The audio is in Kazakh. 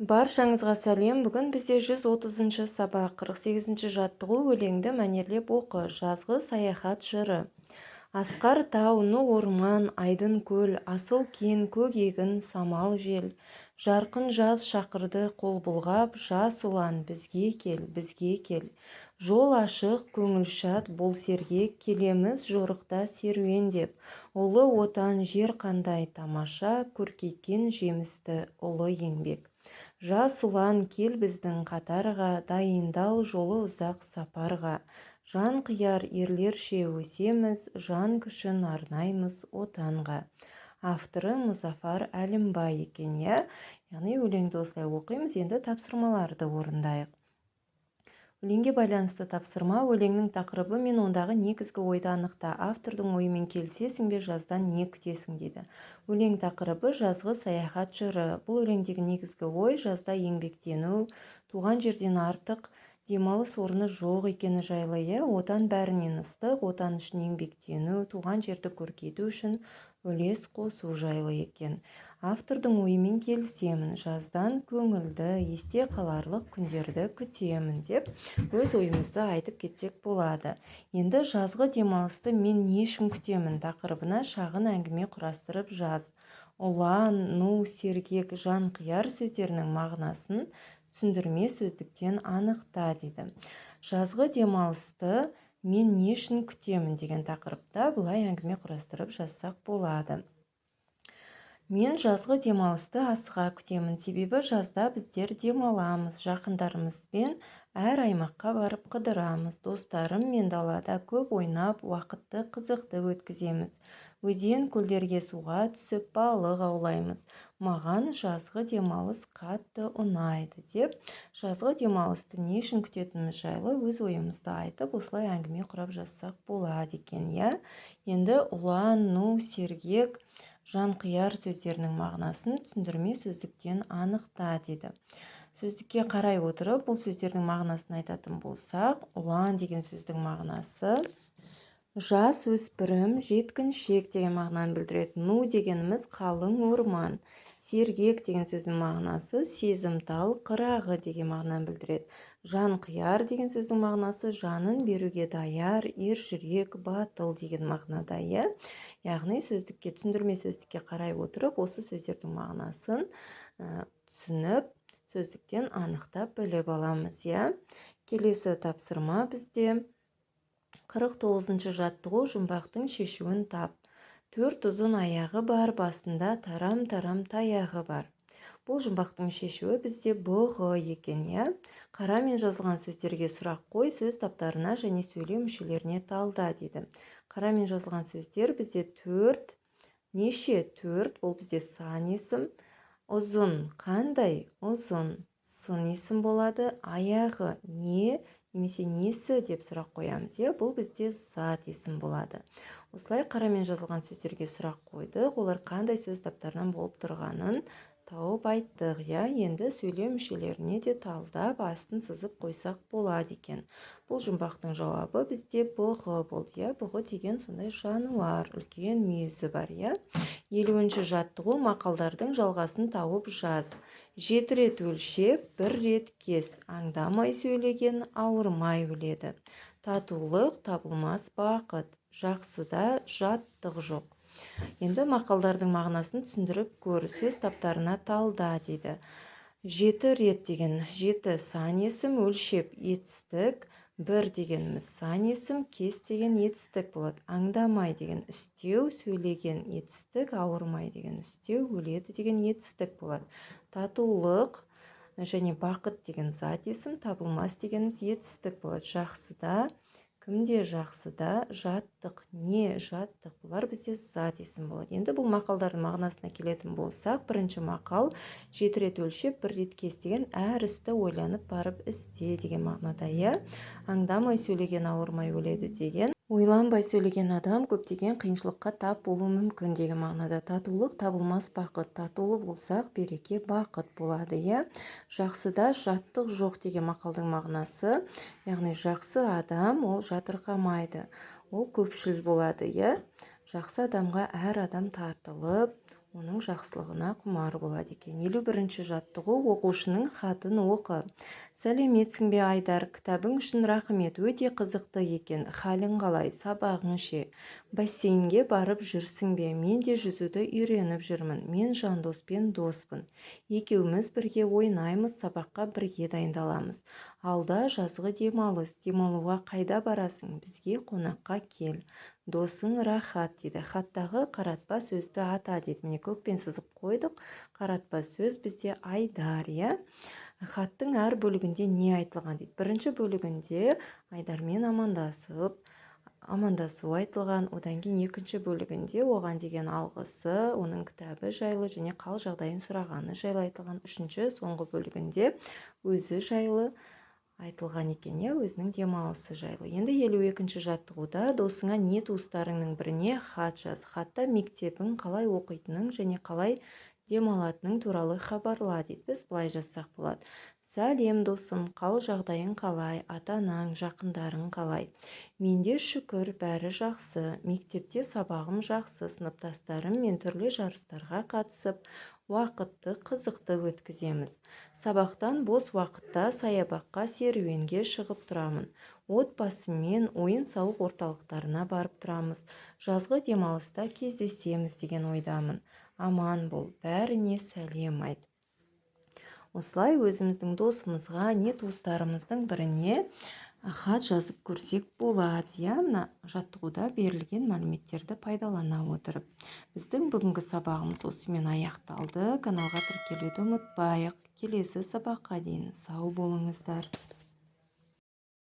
Баршаңызға сәлем! Бүгін бізде 130 сабақ, 48 жаттығу. Өлеңді мәнерлеп оқы. Жазғы саяхат жыры. Асқар тау, ну орман, айдын көл, асыл кен, көк егін, самал жел. Жарқын жаз шақырды қол бұлғап, жас ұлан, бізге кел, бізге кел. Жол ашық, көңіл шат, бол сергек, келеміз жорықта серуендеп. Ұлы Отан жер қандай тамаша, көркейткен жемісті ұлы еңбек. Жас ұлан, кел біздің қатарға, дайындал жолы ұзақ сапарға. Жан қияр ерлерше өсеміз, жан күшін арнаймыз Отанға. Авторы Мұзафар Әлімбай екен, иә. Яғни өлеңді осылай оқимыз. Енді тапсырмаларды орындайық. Өлеңге байланысты тапсырма. Өлеңнің тақырыбы мен ондағы негізгі ойды анықта. Автордың ойымен келісесің бе? Жаздан не күтесің дейді. Өлең тақырыбы: жазғы саяхат жыры. Бұл өлеңдегі негізгі ой жазда еңбектену, туған жерден артық демалыс орны жоқ екені жайлы, иә. Отан бәрінен ыстық, Отан үшін еңбектену, туған жерді көркейту үшін үлес қосу жайлы екен. Автордың ойымен келісемін, жаздан көңілді, есте қаларлық күндерді күтемін деп өз ойымызды айтып кетсек болады. Енді «Жазғы демалысты мен не үшін күтемін» тақырыбына шағын әңгіме құрастырып жаз. Ұлан, ну, сергек, жанқияр сөздерінің мағынасын түсіндірме сөздіктен анықта дейді. «Жазғы демалысты мен не үшін күтемін» деген тақырыпта былай әңгіме құрастырып жазсақ болады. Мен жазғы демалысты асыға күтемін, себебі жазда біздер демаламыз, жақындарымызбен әр аймаққа барып қыдырамыз, достарыммен далада көп ойнап, уақытты қызықты өткіземіз, өзен, көлдерге суға түсіп, балық аулаймыз. Маған жазғы демалыс қатты ұнайды деп, жазғы демалысты не үшін күтетініміз жайлы өз ойымызды айтып, осылай әңгіме құрап жазсақ болады екен, иә. Енді ұлан, ну, сергек, жанқияр сөздерінің мағынасын түсіндірме сөздіктен анықта дейді. Сөздікке қарай отырып, бұл сөздердің мағынасын айтатын болсақ, ұлан деген сөздің мағынасы жас өспірім, жеткіншек деген мағынаны білдіреді. Ну дегеніміз қалың орман. Сергек деген сөздің мағынасы сезімтал, қырағы деген мағынаны білдіреді. Жанқияр деген сөздің мағынасы жанын беруге даяр, ержүрек, батыл деген мағынада, иә. Яғни сөздікке, түсіндірме сөздікке қарай отырып, осы сөздердің мағынасын түсініп, сөздіктен анықтап біліп аламыз, иә. Келесі тапсырма бізде 49 жаттығу. Жұмбақтың шешуін тап. Төрт ұзын аяғы бар, басында тарам-тарам таяғы бар. Бұл жұмбақтың шешуі бізде бұғы екен, иә. Қарамен жазылған сөздерге сұрақ қой, сөз таптарына және сөйлеу мүшелеріне талда дейді. Қарамен жазылған сөздер бізде төрт, неше? Төрт, бұл бізде сан есім. Ұзын қандай? Ұзын сын есім болады. Аяғы не немесе несі деп сұрақ қоямыз, иә. Бұл бізде зат есім болады. Осылай қарамен жазылған сөздерге сұрақ қойдық, олар қандай сөз таптарынан болып тұрғанын тауып айттық, иә. Енді сөйлеу мүшелеріне де талдап, астын сызып қойсақ болады екен. Бұл жұмбақтың жауабы бізде бұғы болды, иә. Бұғы деген сондай жануар, үлкен мүйізі бар, иә. 50 жаттығу. Мақалдардың жалғасын тауып жаз. Жеті рет өлшеп, бір рет кес. Аңдамай сөйлеген ауырмай өледі. Татулық табылмас бақыт. Жақсыда жаттық жоқ. Енді мақалдардың мағынасын түсіндіріп көр, сөз таптарына талда дейді. Жеті рет деген жеті сан есім, өлшеп етістік, бір дегеніміз сан есім, кес деген етістік болады. Аңдамай деген үстеу, сөйлеген етістік, ауырмай деген үстеу, өледі деген етістік болады. Татулық және бақыт деген зат есім, табылмас дегеніміз етістік болады. Жақсыда кімде, жақсыда жаттық не, жаттық, бұлар бізде зат есім болады. Енді бұл мақалдардың мағынасына келетін болсақ, бірінші мақал: жеті рет өлшеп, бір рет кес деген әр істі ойланып барып істе деген мағынада, иә. Аңдамай сөйлеген ауырмай өледі деген ойланбай сөйлеген адам көптеген қиыншылыққа тап болуы мүмкін деген мағынада. Татулық табылмас бақыт, татулы болсақ, береке, бақыт болады, иә. Жақсыда жаттық жоқ деген мақалдың мағынасы, яғни жақсы адам ол жатырқамайды, ол көпшіл болады, иә. Жақсы адамға әр адам тартылып, Оның жақсылығына құмар болады екен. 51-жаттығу. Оқушының хатын оқы. Сәлеметсің бе, Айдар! Кітабың үшін рахмет, өте қызықты екен. Халің қалай, сабағың ше? Бассейнге барып жүрсің бе? Мен де жүзуді үйреніп жүрмін. Мен Жандоспен доспын, екеуміз бірге ойнаймыз, сабаққа бірге дайындаламыз. Алда жазғы демалыс. Демалуға қайда барасың? Бізге қонаққа кел. Досың Рахат, дейді. Хаттағы қаратпа сөзді ата, дейді. Міне, көкпен сызып қойдық. Қаратпа сөз бізде Айдар, иә. Хаттың әр бөлігінде не айтылған, дейді. Бірінші бөлігінде Айдармен амандасу айтылған. Одан кейін екінші бөлігінде оған деген алғысы, оның кітабы жайлы және қал жағдайын сұрағаны жайлы айтылған. Үшінші, соңғы бөлігінде өзі жайлы айтылған екен, иә, өзінің демалысы жайлы. Енді 52-жаттығуда досыңа не туыстарыңның біріне хат жаз. Хатта мектебің, қалай оқитының және қалай демалатының туралы хабарла, дейді. Біз былай жазсақ болады: Сәлем, досым! Қал жағдайың қалай? Ата-анаң, жақындарың қалай? Менде шүкір, бәрі жақсы. Мектепте сабағым жақсы. Сыныптастарыммен түрлі жарыстарға қатысып, уақытты қызықты өткіземіз. Сабақтан бос уақытта саябаққа серуенге шығып тұрамын. Отбасыммен ойын-сауық орталықтарына барып тұрамыз. Жазғы демалыста кездесеміз деген ойдамын. Аман бол, бәріне сәлем айт. Осылай өзіміздің досымызға не туыстарымыздың біріне хат жазып көрсек болады, иә, мына жаттығуда берілген мәліметтерді пайдалана отырып. Біздің бүгінгі сабағымыз осымен аяқталды. Каналға тіркелуді ұмытпайық. Келесі сабаққа дейін сау болыңыздар!